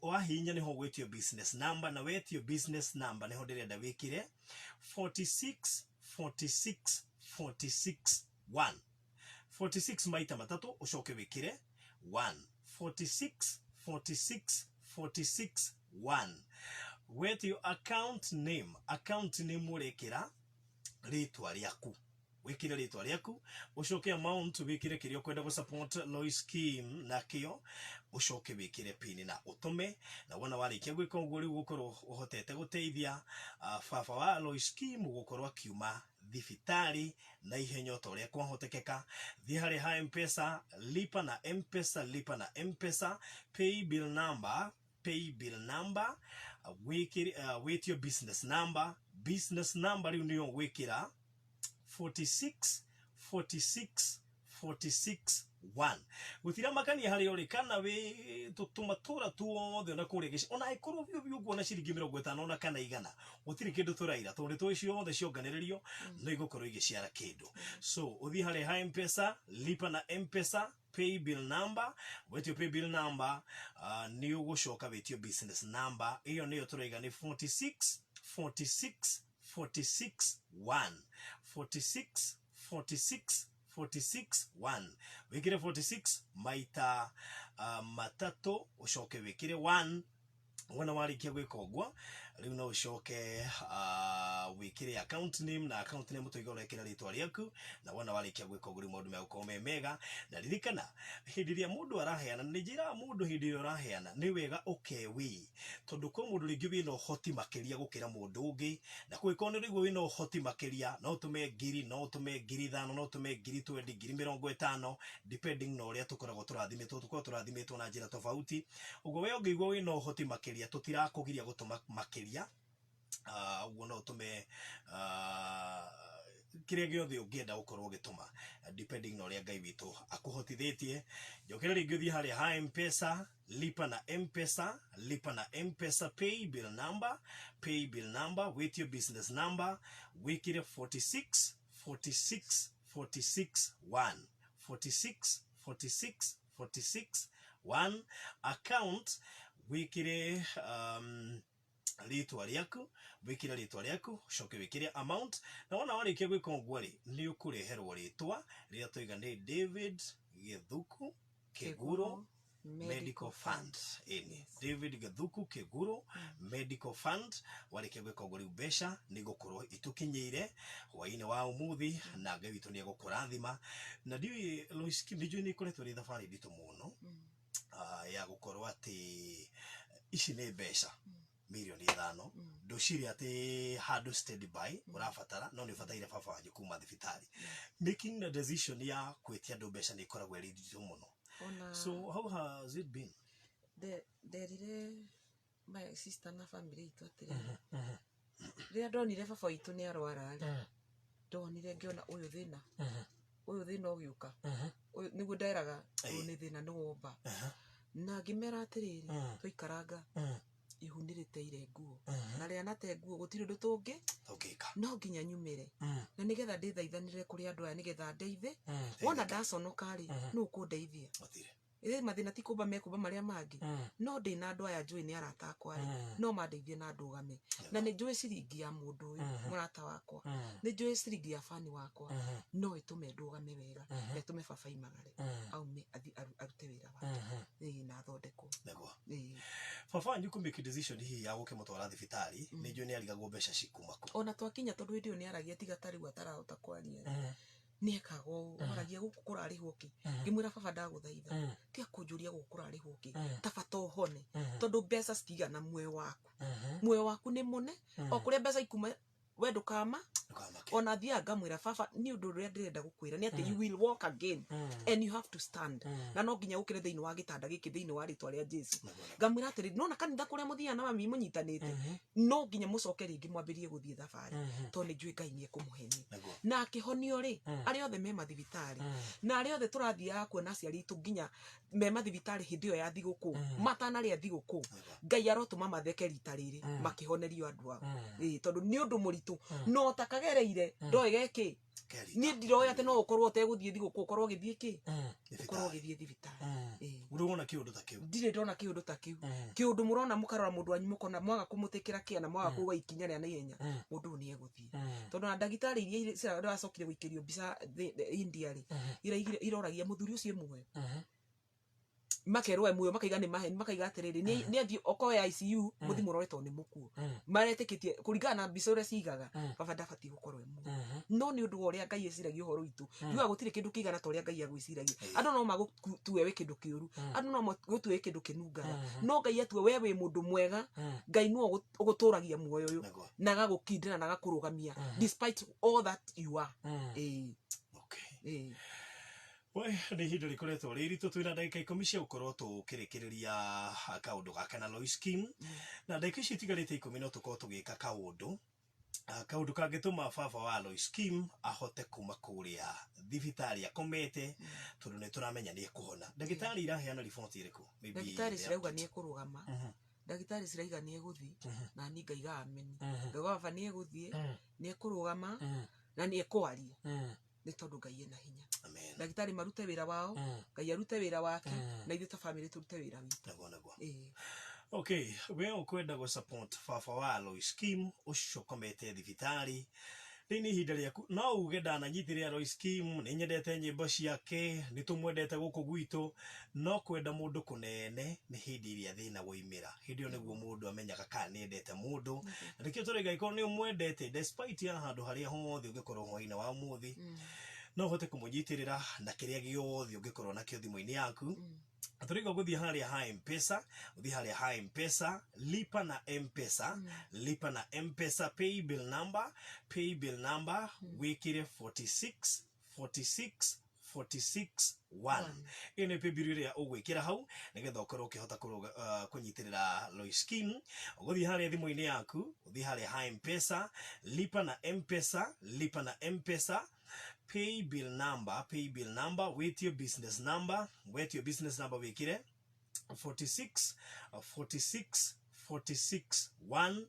wahihinya, niho ũgwĩtio business number, na wetio business number niho ndĩrenda wĩkĩre 46 46 46 1, 46 maita matatũ, ũcoke wĩkĩre 1, 46 46 46 1. Wetio account name, account name ũrekĩra rĩtwa rĩaku. Wĩkĩre rĩtwa rĩaku, ũcoke amount wĩkĩre kĩrĩa ũkwenda gũ support Lois Kim nakĩo, ũcoke wĩkĩre pin na ũtũme. Na wona warĩkia gwĩka ũguo rĩu ũgũkorwo ũhotete gũteithia baba wa Lois Kim gũkorwo akiuma thibitarĩ na ihenya o ta ũrĩa kwahotekeka. Thiĩ harĩa ha M-Pesa, lipa na M-Pesa, lipa na M-Pesa, pay bill number, pay bill number, wĩkĩre, wĩtio business number, business number rĩu nĩyo ũgwĩkĩra 46 46 46 1. Gũtiramakania harĩa ũrĩ kana wĩ tũmatũra tuothe ona kũrĩa gĩci ona angĩkorwo biũ biũ nguona ciringi 50 ona kana 100, gũtirĩ kĩndũ tũraira tondũ nĩ tũĩ ciothe cionganĩrĩrio no igũkorwo igĩciara kĩndũ. So ũthiĩ harĩa ha M-Pesa, lipa na M-Pesa, pay bill number, wetio pay bill number, nĩ ũgũcoka wĩtio business number, ĩyo nĩyo tũraiga nĩ 46 46 46 1, 46 46 46 1. Wĩkĩre 46 maita matatũ, ũcoke wĩkĩre 1. Wona warĩkia gwĩka ũguo, rĩu no ũcoke wĩkĩre account name, na account name tũiga ũrekĩra rĩtwa rĩaku. Na wona warĩkia gwĩka ũguo, rĩu maũndũ megũkorwo me mega. Na ririkana, hĩndĩ ĩrĩa mũndũ araheana, nĩ njĩraga mũndũ hĩndĩ ĩrĩa ũraheana nĩ wega ũkewĩ, tondũ kwĩ mũndũ rĩngĩ wĩna ũhoti makĩria gũkĩra mũndũ ũngĩ. Na kũngĩkorwo nĩ ũraigua wĩna ũhoti makĩria, no ũtũme ngiri, no ũtũme 5,000, no ũtũme 20,000, 50,000, depending na ũrĩa tũkoragwo tũrathimĩtwo. Tũkoragwo tũrathimĩtwo na njĩra tofauti. Ũguo we ũngĩigua wĩna ũhoti makĩria, tũtirakũgiria gũtũma makĩria. Ũguo no ũtũme kĩrĩa gĩothe ũngĩenda gũkorwo ũgĩtũma, depending na ũrĩa Ngai witũ akũhotithĩtie. Njokere rĩngĩ, ũthiĩ harĩa ha M-Pesa, lipa na M-Pesa, lipa na M-Pesa, pay bill number, pay bill number, wĩtio business number, wĩkĩre 46 46 46 1, 46 46 46 1. Account wĩkĩre rĩtwa rĩaku, wĩkĩre rĩtwa rĩaku, ũcoke wĩkĩre amount. Na wona warĩkia gwĩka ũguo rĩ, nĩ ũkũreherwo rĩtwa rĩrĩa twaiga nĩ David Gĩthuku Kĩguro Medical Fund. Ĩni. Yes. David Gĩthuku Kĩguro Medical Fund. Warĩkia gwĩka ũguo, rĩu mbeca nĩ igũkorwo itũkinyĩire hwaĩ-inĩ wa ũmũthĩ, na Ngai witũ nĩ egũkũrathima. Na ndiũĩ Lois Kim, nĩ njũĩ nĩ ĩkoretwo ĩrĩ thabarĩ nditũ mũno, ya gũkorwo atĩ ici nĩ mbeca 5 mirioni, ndũcirie atĩ handũ steady by ũrabatara, no nĩ ũbataire baba wanyu kuma thibitarĩ. Making the decision ya gwĩtia andũ mbeca nĩ ĩkoragwo ĩrĩ nditũ mũno. Ona So how has it been? Nderire my sister na family itũ atĩrĩrĩ, rĩrĩa ndonire baba witũ nĩ arwara rĩ, ndonire ngĩona ũyũ thĩna, ũyũ thĩna ũgĩũka. Ũyũ nĩguo nderaga, ũyũ nĩ thĩna nĩ womba. Na ngĩmera atĩrĩrĩ, twaikaranga ihu nĩ rĩteire nguo, na rĩanate nguo, gũtirĩ ũndũ tũngĩ ũngĩka. No nginya nyumĩre na nĩgetha ndĩthaithanĩre kũrĩ andũ aya, nĩgetha ndeithe. Wona ndaconoka rĩ, nũ ũkũndeithia? Gũtirĩ. Ĩ mathĩna ti kũmba mekũmba marĩa mangĩ, no ndĩna andũ aya njũĩ nĩ arata akwa rĩ, no mandeithie na ndũgame. Na nĩ njũĩ ciringi ya mũndũ ũyũ mũrata wakwa, nĩ njũĩ ciringi ya bani wakwa no ĩtũme ndũgame wega na ĩtũme baba imagare aume athi arute wĩra wake. Ĩĩ, na athondekwo. Nĩguo. Ĩĩ. Baba wanyu kũ make decision hihi ya gũkĩmũtwara thibitarĩ, nĩ njũĩ nĩ arigagwo mbeca cikuma kũ. Ona twakinya, tondũ hĩndĩ ĩyo nĩ aragia, tiga ta rĩu atarahota kwaria rĩ, nĩ ekaga ũũ, aragia gũkũ kũrarĩhwo kĩ. Ngĩmwĩra, "Baba, ndagũthaitha, tiga kũnjũria gũkũ kũrarĩhwo kĩ, ta bata ũhone, tondũ mbeca citigana muoyo waku. Muoyo waku nĩ mũne o kũrĩa mbeca ikuma, we ndũkama." Ndũkamake. Ona thiaga ngamwĩra, "Baba, nĩ ũndũ ũrĩa ndĩrenda gũkwĩra nĩ atĩ you will walk again and you have to stand, na no nginya ũkĩre thĩinĩ wa gĩtanda gĩkĩ thĩinĩ wa rĩtwa rĩa Jesu." Ngamwĩra atĩrĩ, nona kanitha kũrĩa mũthiaga na mami mũnyitanĩte, no nginya mũcoke rĩngĩ mwambĩrie gũthiĩ thabarĩ, tondũ nĩ njũĩ Ngai nĩ ekũmũhenia." Na akĩhonio rĩ, arĩa othe me mathibitarĩ na arĩa othe tũrathiaga kuona aciari aitũ nginya me mathibitarĩ hĩndĩ ĩyo ya thigũkũ, matanarĩa thigũkũ, Ngai arotũma matheke rita rĩrĩ makĩhonerio andũ ao. Ĩĩ, tondũ nĩ ũndũ mũritũ no takagereire ndoĩ gekĩ. Keri. Niĩ ndiroĩ atĩ no ũkorwo ũtegũthiĩ thigũkũ, ũkorwo ũgĩthiĩ kĩ, ũkorwo Thibitarĩ. ũgĩthiĩ thibitarĩ. Ĩĩ. Ũrĩ wona kĩũndũ ta kĩu? Ndirĩ ndona kĩũndũ ta kĩu. Kĩũndũ mũrona mũkarora mũndũ wanyu, mũkona mwaga kũmũtĩkĩra kĩa na mwaga kuoya ikinya rĩa naihenya, mũndũ ũyũ nĩ egũthiĩ. Tondũ na ndagĩtarĩ iria iracokire gũikĩrio mbica India rĩ, iroragia mũthuri ũcio e muoyo. Makerwo e muoyo, makaiga nĩ maheni, makaiga atĩrĩrĩ, nĩ athiĩ okorwo e ICU, mũthiĩ mũrore tondũ nĩ mũkuũ. Maretĩkĩtie kũringana na mbica ũrĩa cigaga, baba ndabatiĩ gũkorwo e muoyo. No nĩ ũndũ wa ũrĩa Ngai eciragia ũhoro witũ, njugaga gũtirĩ kĩndũ kĩigana ta ũrĩa Ngai agwĩciragia. Andũ no magũtue wĩ kĩndũ kĩũru, andũ no magũtue wĩ kĩndũ kĩnungaga, no Ngai atue we wĩ mũndũ mwega. Ngai nĩwe ũgũtũragia muoyo ũyũ na agagũkindĩra na agakũrũgamia despite all that you are. Ĩĩ. Okay. Ĩĩ. We, nĩ ihinda rĩkoretwo rĩ iritũ. Twĩna ndagĩka 10 cia gũkorwo tũkĩrĩkĩrĩria kaũndũ gaka na Lois Kim, na ndagĩka icio itigarĩte 10 no tũkorwo tũgĩka kaũndũ. Kaũndũ kangĩtũma baba wa Lois Kim ahote kuma kũrĩa thibitarĩ akomete, tondũ nĩ tũramenya nĩ ekũhona. Ndagĩtarĩ iraheana riboti ĩrĩkũ? Maybe Ndagĩtarĩ the cirauga update. nĩ ekũrũgama. Ndagĩtarĩ ciraiga nĩ egũthiĩ, na niĩ ngaiga ameni. Ngauga baba nĩ egũthiĩ, nĩ ekũrũgama na nĩ ekwaria, nĩ tondũ Ngai ena hinya. Amen. Ndagĩtarĩ marute wĩra wao, Ngai arute wĩra wake, na ithuĩ ta bamĩrĩ tũrute wĩra witũ. Naguo naguo. Ĩĩ. Okay, we ũkwenda gũ support baba wa Lois Kim ũcio ũkomete thibitarĩ, rĩu nĩ ihinda rĩaku. No uge ndananyitĩrĩra Lois Kim, nĩ nyendete nyĩmbo ciake, nĩ tũmwendete gũkũ gwitũ, no kwenda mũndũ kũnene nĩ hĩndĩ ĩrĩa thĩna woimĩra. Hĩndĩ ĩyo nĩguo mũndũ amenyaga kana nĩ endete mũndũ. Na nĩkĩo tũraiga angĩkorwo nĩ ũmwendete, despite ya handũ harĩa hothe ũngĩkorwo hwainĩ wa ũmũthĩ, no ũhote kũmũnyitĩrĩra na kĩrĩa gĩothe ũngĩkorwo nakĩo thimũ-inĩ yaku. Tũraiga ũgũthiĩ harĩa ha M-Pesa, ũthiĩ harĩa ha M-Pesa, lipa na M-Pesa, lipa na M-Pesa, pay bill number, pay bill number, wĩkĩre 46 46 46 1. Ĩyo nĩ pay bill ĩrĩa ũgwĩkĩra hau nĩgetha ũkorwo ũkĩhota kũnyitĩrĩra Lois Kim. Ũgũthiĩ harĩa thimũ-inĩ yaku, ũthiĩ harĩa ha M-Pesa, lipa na M-Pesa, lipa na M-Pesa, pay bill number, pay bill number, wĩtio business number, wetio business number wĩkĩre 46 46 46 1.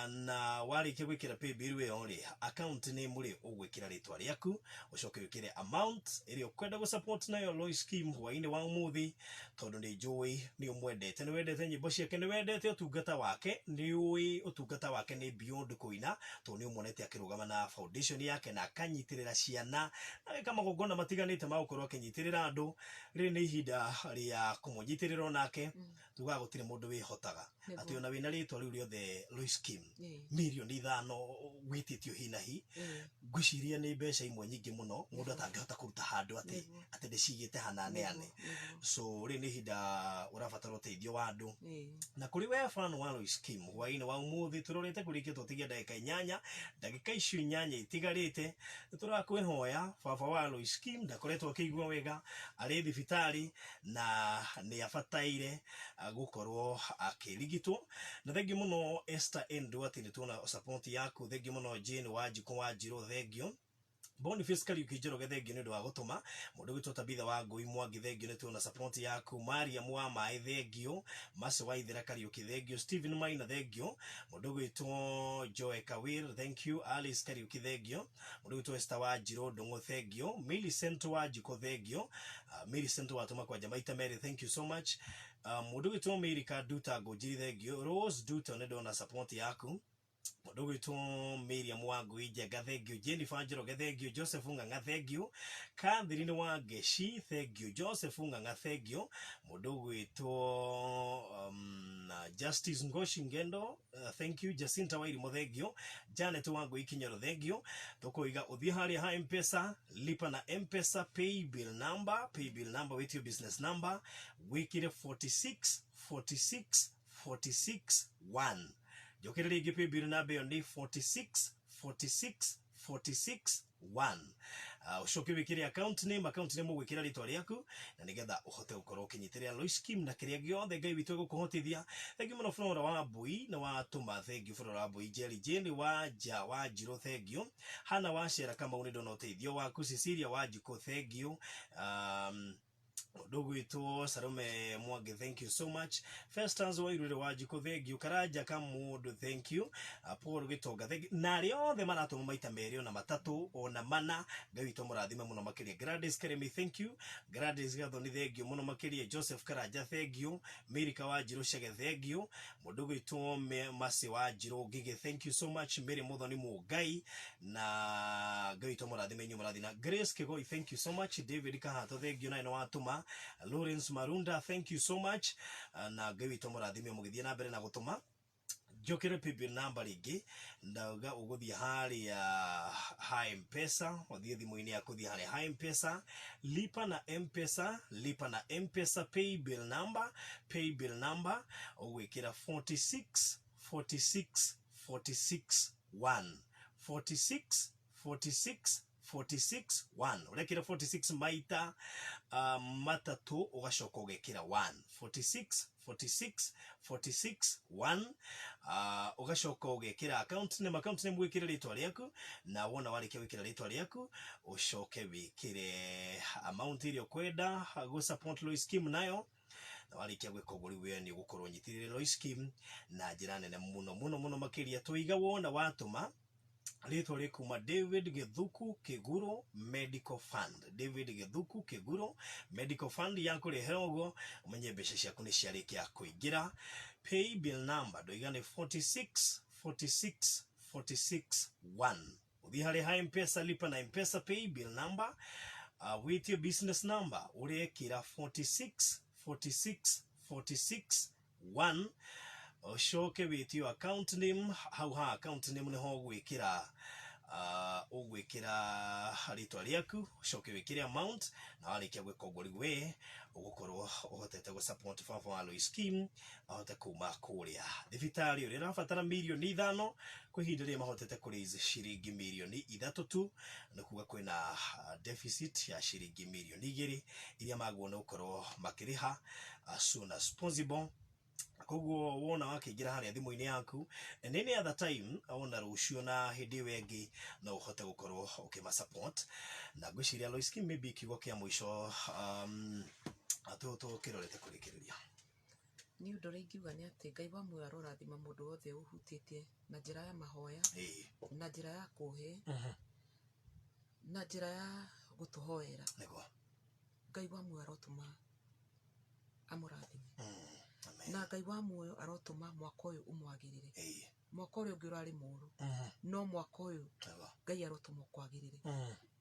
Na warĩkia gwĩkĩra pay bill ĩyo rĩ, account name rĩ, ũgwĩkĩra rĩtwa rĩaku, ũcoke wĩkĩre amount ĩrĩa ũkwenda gũ support nayo Lois Kim hwainĩ wa ũmũthĩ, tondũ nĩ njũĩ nĩ ũmwendete, nĩ wendete nyĩmbo ciake, nĩ wendete ũtungata wake, nĩ ũĩ ũtungata wake nĩ beyond kũina, tondũ nĩ ũmuonete akĩrũgama na foundation yake na akanyitĩrĩra ciana na ageka magongona matiganĩte ma gũkorwo akĩnyitĩrĩra andũ. Rĩrĩ nĩ ihinda rĩa kũmũnyitĩrĩra onake. Tugaga gũtirĩ mũndũ wĩhotaga. Atĩ ona wĩna rĩtwa rĩu rĩothe Lois Kim, 5 mirioni wĩtĩtio hi na hi, ngwĩciria nĩ mbeca imwe nyingĩ mũno mũndũ atangĩhota kũruta handũ atĩ atĩ ndĩcigĩte hananeane. So rĩrĩ nĩ ihinda ũrabatara ũteithio wa andũ. Na kũrĩ we fan wa Lois Kim, hwainĩ wa ũmũthĩ tũrorete kũrĩkia twatigia ndagĩka 8. Ndagĩka icio 8 itigarĩte, nĩ tũrakwĩhoya. Baba wa Lois Kim ndakoretwo akĩigua wega, arĩ thibitarĩ na nĩ abataire gũkorwo akĩrigitwo. Na thengiũ mũno Esther Endo atĩ nĩ tuona support yaku. Thengiũ mũno Jane Wanjikũ wa Njirũ, thengiũ. Boniface Kariuki Njoroge, thengiũ nĩ ũndũ wa gũtũma. Mũndũ gwĩtwo Tabitha wa Ngũi Mwangi, thengiũ, nĩ tuona support yaku. Mariam wa Maĩ, thengiũ. Mace wa Ithera Kariuki, thengiũ. Stephen Maina, thengiũ. Mũndũ gwĩtwo Joe Kawir, thank you. Alice Kariuki, thengiũ. Mũndũ gwĩtwo Esther wa Njirũ Ndũng'ũ, thengiũ. Millicent wa Njikũ, thengiũ. Millicent watũma kwanja maita merĩ, thank you so much. Mũndũ gwĩtwo Mary Kanduta Ngũnjiri, thengiũ. Rose Duto, nĩ ndona support yaku. Mũndũ gwĩtwo Miriam wa Ngui Njenga, thengiũ. Jennifer Njoroge, thengiũ. Joseph Ng'ang'a, thengiũ. Catherine wa Ngeci, thengiũ. Joseph Ng'ang'a, thengiũ. Mũndũ gwĩtwo Justice Ngoshi Ngendo, thank you. Jacinta Wairimo, thengiũ. Janet wa Ngui Kinyoro, thengiũ. Tũkũiga ũthiĩ harĩa ha M-Pesa, lipa na M-Pesa, pay bill number, pay bill number, wĩtio business number, wĩkĩre 46 46 46 1. Njokere rĩngĩ, pay bill number ĩyo nĩ 46 46 46 1. Ũcoke wĩkĩre account name. Account name ũgwĩkĩra rĩtwa rĩaku, na nĩgetha ũhote gũkorwo ũkĩnyitĩrĩra Lois Kim na kĩrĩa gĩothe Ngai witũ egũkũhotithia. Thengiũ mũno Flora wa Mbui, nĩ watũma, thengiũ. Flora wa Mbui. Jerry Jane wa nja wa Njirũ, thengiũ. Hana wa Cera Kamau, nĩ ndona ũteithio waku. Cecilia wa Njukũ, thengiũ. Mũndũ gwĩtwo Salome Mwangi, thank you so much. Festus wa Irure wa Njukũ, thank you. Karanja Kamũndũ, thank you. Paul Gĩtonga, thank you. Na arĩa othe maratũma maita merĩ ona matatũ ona mana, Ngai witũ mũrathime mũno makĩria. Gladys Karemi, thank you. Gladys Gathoni, thank you mũno makĩria. Joseph Karanja, thank you. Mirika wa Njirũ Chege, thank you. Mũndũ gwĩtwo Mercy wa Njirũ Ngigĩ, thank you so much. Mary Muthoni Mũngai, na Ngai witũ mũrathime inyuĩ mũrathi. Na Grace Kigoi, thank you so much. David Kahato, thank you, nawe nĩ watũma. Marunda, Lawrence Marunda, thank you so much. Na Ngai witũ mũrathime mũgĩthiĩ na mbere na gũtũma. Njokere paybill number rĩngĩ, ndauga ũgũthiĩ harĩa ha Mpesa, ũthiĩ thimũ-inĩ yaku, ũthiĩ harĩa ha Mpesa, lipa na Mpesa, lipa na Mpesa, paybill number, paybill number ũgwĩkĩra 46 46 46 1, 46 46 46 1. Ũrekĩra 46 maita matatũ, ũgacoka ũgekĩra 1, 46 46 46 1. Ũgacoka ũgekĩra account name, account name wĩkĩre rĩtwa rĩaku, na wona warĩkia gwĩkĩra rĩtwa rĩaku, ũcoke wĩkĩre amount ĩrĩa ũkwenda gũ support Lois Kim nayo. Na warĩkia gwĩka ũguo, rĩu we nĩ ũgũkorwo ũnyitĩrĩire Lois Kim na njĩra nene mũno mũno mũno makĩria. Tũiga wona watũma rĩtwa rĩkuma David Gĩthuku Kĩguro Medical Fund, David Gĩthuku Kĩguro Medical Fund ya kũrehera ũguo, ũmenye mbeca ciaku nĩ ciarĩkia kũingĩra. Pay bill number ndoiga nĩ 46 46 46 1. Ũthiĩ harĩ ha Mpesa, lipa na Mpesa, pay bill number, wĩtie business number, ũrekĩra 46 46 46 1. Ũcoke wĩtio account name. Hau ha account name nĩho ũgwĩkĩra ũgwĩkĩra rĩtwa rĩaku, ũcoke wĩkĩre amount. Na warĩkia gwĩka ũguo, rĩu we ũgũkorwo ũhotete gũ support baba wa Lois Kim ahote kuma kũrĩa thibitarĩ, ũrĩa ũrabatara 5 mirioni. Kwa ihinda rĩrĩ mahotete kũ raise ciringi 3 mirioni tu, nĩ kuga kwĩna deficit ya ciringi 2 mirioni iria magwo nĩ gũkorwo makĩrĩha as soon as possible. Koguo wona wakĩingĩra harĩa thimũ-inĩ yaku, and any other time, ona rũciũ na hĩndĩ ĩyo ĩngĩ, no ũhote gũkorwo ũkĩma support. Na ngwĩciria Lois Kim, maybe kiugo kĩa mũico tũkĩrorete kũrĩkĩrĩria. Nĩ ũndũ ũrĩa ingiuga nĩ atĩ Ngai wa muoyo arorathima mũndũ wothe ũhutĩtie na njĩra ya mahoya, na njĩra ya kũhe, na njĩra ya gũtũhoera. Ngai wa muoyo arotũma amũrathime. Amen. Na Ngai wa muoyo arotũma mwaka ũyũ ũmwagĩrĩre. Mwaka ũrĩa ũngĩ ũrarĩ mũũru, no mwaka ũyũ Ngai arotũma ũkwagĩrĩre,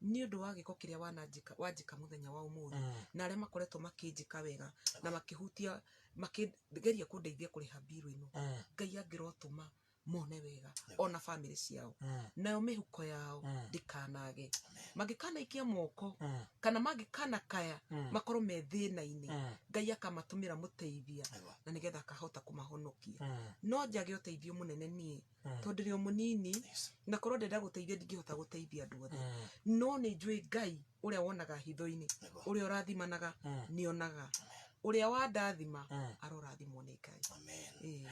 nĩ ũndũ wa gĩko kĩrĩa wananjĩka, wanjĩka mũthenya wa ũmũthĩ, na arĩa makoretwo makĩnjĩka wega na makĩhutia, makĩgeria kũndeithia kũrĩha mbiru ĩno. Ngai angĩrotũma mone wega, ona bamĩrĩ ciao, nayo mĩhuko yao ndĩkanage mangĩkanaikia moko kana mangĩkanakaya makorwo me thĩna-inĩ. Ngai akamatũmĩra mũteithia na nĩgetha akahota kũmahonokia. No njage ũteithio mũnene niĩ, tondũ ndĩrĩ o mũnini, na korwo ndenda gũteithia, ndingĩhota gũteithia andũ othe, no nĩ njũĩ Ngai ũrĩa wonaga hitho-inĩ, ũrĩa ũrathimanaga nĩonaga. Ũrĩa wandathima arorathimwo nĩ Ngai. Amen. Ĩĩ.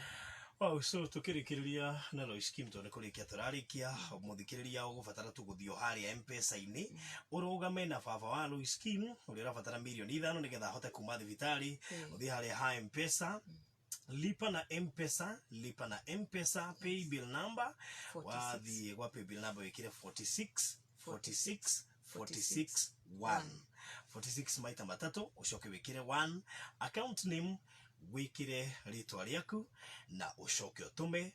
Wow, so tukĩrĩkĩrĩria na Lois Kim, tondũ nĩ kũrĩkia tũrarĩkia, mũthikĩrĩria ũgũbatara tu gũthiĩ o harĩa Mpesa-inĩ, ũrũgame na baba wa Lois Kim ũrĩa ũrabatara 5 mirioni nĩgetha ahote kuma thibitarĩ. Ũthiĩ harĩa ha Mpesa, lipa na Mpesa, lipa na Mpesa, pay bill number. 46. Wathiĩ gwa pay bill number, wĩkĩre 46 46 46 1, 46 maita matatũ, ũcoke wĩkĩre 1. Account name wĩkĩre rĩtwa rĩaku, na ũcoke ũtũme.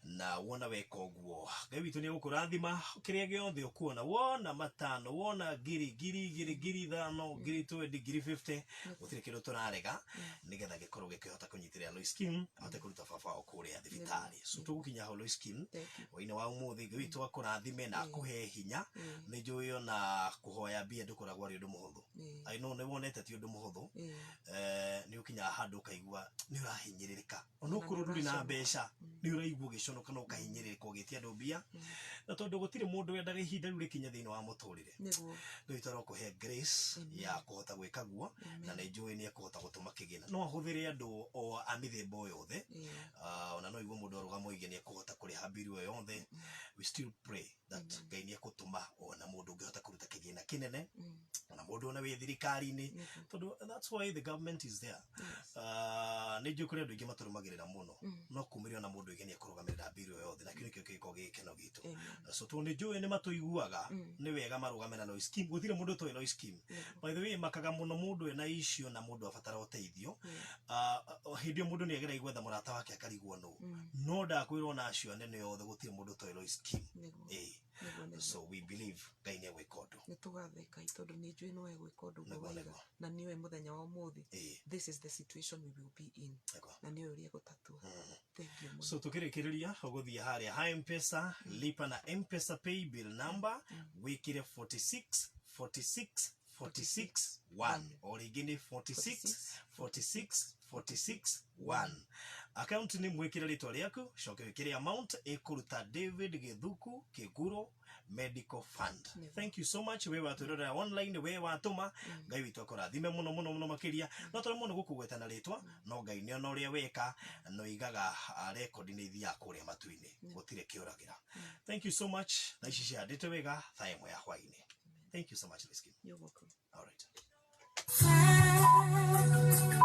Na wona weka ũguo, Ngai witũ nĩ egũkũrathima. Kĩrĩa gĩothe ũkuona, wona matano, wona ngiri, 2,000, 5,000, 20,000, 50,000, gũtirĩ kĩndũ tũrarega, nĩgetha gĩkorwo gĩkĩhota kũnyitĩrĩra Lois Kim ahote kũruta baba wao kũrĩa thibitarĩ. So tũgũkinya hau, Lois Kim. Thank you. Hwainĩ wa ũmũthĩ, Ngai witũ akũrathime na akũhe hinya. Nĩ njũĩ ona kũhoya mbia ndũkoragwo arĩ ũndũ mũhũthũ. I know nĩ wonete ti ũndũ mũhũthũ. Nĩ ũkinyaga handũ ũkaigua nĩ ũrahinyĩrĩrĩka, onokorwo ndũrĩ na ũraconoka. mbeca, nĩ ũraigua ũgĩconoka na ũkahinyĩrĩrĩka ũgĩtia andũ mbia, na tondũ gũtirĩ mũndũ wendaga ihinda rĩu rĩkinye thĩinĩ wa mũtũrĩre. Ngai witũ arokũhe grace ya kũhota gwĩka guo, na nĩ njũĩ nĩ ekũhota gũtũma kĩgĩna. No ahũthĩre andũ o a mĩthemba o yothe. Ona no igue mũndũ arũgama oige nĩ ekũhota kũrĩha mbiru o yothe. We still pray that Ngai nĩ ekũtũma ona mũndũ ũngĩhota kũruta kĩgĩna kĩnene, ona mũndũ ona wĩ thirikari-inĩ, tondũ that's why the government is there. Nĩ njũĩ kũrĩ andũ aingĩ matũrũmagĩrĩra mũno, no kumĩre ona mũndũ oige nĩ ekũrũgamĩrĩra mbiru o yothe, na kĩu nĩkĩo. Gĩkorwo gĩ gĩkeno gitũ. Amen. So tondũ nĩ njũĩ nĩ matũiguaga, nĩ wega marũgame na Lois Kim. Gũtirĩ mũndũ ũtoĩ Lois Kim. By the way, makaga mũno mũndũ ena issue na mũndũ abatara ũteithio. Hĩndĩ ĩyo mũndũ nĩ ageragia gwetha mũrata wake akarigwo nũ, no ndakwĩrwo na acio anene othe gũtirĩ mũndũ ũtoĩ Lois Kim. Nĩguo. Ĩĩ. Nĩguo. So we believe Ngai nĩ egwĩka ũndũ. Nĩ tũgathe Ngai tondũ nĩ njũĩ no egwĩka ũndũ ũguo Nĩguo, waiga. nĩguo. Na nĩoĩ mũthenya wa ũmũthĩ this is the situation we will be in, na nĩoĩ ũrĩa egũtatua. Thank you mũno. So tukĩrĩkĩrĩria, ũgũthiĩ harĩa ha Mpesa, lipa na Mpesa paybill number, wĩkĩre 46 46 46 1. O rĩngĩ nĩ 46 46 46 1. Account nĩ mwĩkĩre rĩtwa rĩaku, coke wĩkĩre amount ĩkũruta David Gĩthuku Kĩguro Medical Fund. Thank you so much we watwĩrorera online, we watũma. Ngai witũ akũrathime mũno mũno mũno makĩria. No tũremwo nĩ gũkũgweta na rĩtwa, no Ngai nĩ ona ũrĩa weka, no igaga rekondi nĩ ithiaga kũrĩa matu-inĩ, gũtirĩ kĩũragĩra. Thank you so much. Thaa ici cihandĩte wega thaa 1 ya hwainĩ. Thank you so much, Lois Kim. You're welcome. All right.